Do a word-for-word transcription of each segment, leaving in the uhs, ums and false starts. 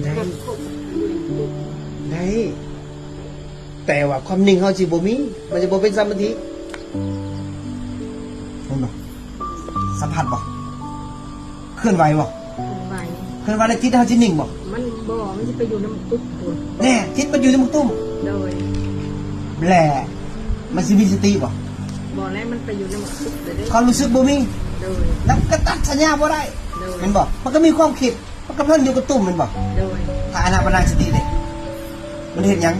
ได้ ได้ แต่ว่าความนิ่งเฮาสิบ่มี มันสิบ่เป็นสมาธิ เห็นบ่ สัมผัสบ่ เคลื่อนไหวบ่ เคลื่อนไหว เคลื่อนไหวแล้วจิตเฮาสินิ่งบ่ มันบ่ มันสิไปอยู่ในหมกตุ้มพุ้น แน่ จิตมันอยู่ในหมกตุ้ม โดย แหละ มันสิมีสติบ่ บ่แล้ว มันไปอยู่ในหมกตุ้มเลยเด้ ความรู้สึกบ่มี โดย แล้วก็ตัดสัญญาบ่ได้ โดย แม่นบ่ มันก็มีความคิด มันก็เพลินอยู่กับตุ้มแม่นบ่ โดย ถ้าอานาปานสติเด้ มันเฮ็ดหยัง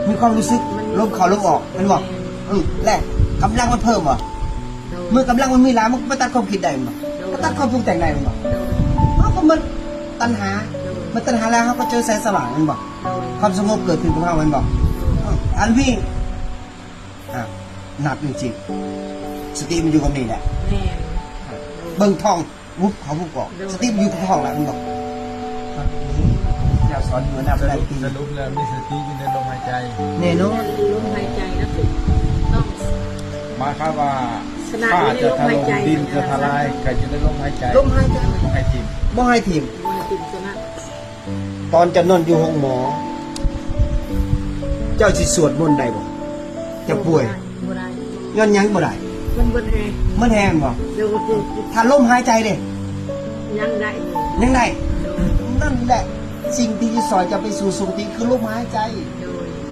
มีความรู้สึก มันมี ลมเข้าลมออกแม่นบ่ แม่น อืม และกำลังมันเพิ่มบ่ โดย เมื่อกำลังมันมีหลาย มันก็ไปตัดความคิดได้แม่นบ่ โดย ก็ตัดความปรุงแต่งได้แม่นบ่ โดย เฮาก็หมดตัณหา โดย หมดตัณหาแล้วเฮาก็เจอแสงสว่างแม่นบ่ โดย ความสงบเกิดขึ้นกับเฮาแม่นบ่ โดย อืม อันนี้ อ่ะ นับจริงๆ สติมันอยู่กับนี่แหละ แม่น เบิ่งท้อง วุบเขาวุบออก โดย สติมันอยู่กับท้องแล้วมันบอก เจ้าสอนอยู่นะ สรุป สรุปแล้วมีสติอยู่ในลมหายใจ แน่นอน ลมหายใจนะคือต้อง หมายความว่า ชนะ ฟ้า อยู่ใน จะ ลม ถ หาย ล่ม ใจ ดินจะทลาย ก็อยู่ในลมหายใจ ลมหายใจ ให้ทิ่ม บ่ให้ทิ่ม บ่ให้ทิ่มชนะ ตอนเจ้านอนอยู่ห้องหมอ เจ้าสิสวดมนต์ได้บ่ เจ้าป่วย บ่ได้ ย้อนหยังบ่ได้ มันเบิดแฮง มันแฮงบ่ เดี๋ยวก็คือ ถ้าลมหายใจเด้ ยังได้อยู่ ยังได้ โดย นั่นแหละ สิ่งที่จะสอนจะไปสู่สุคติคือลมหายใจ โดย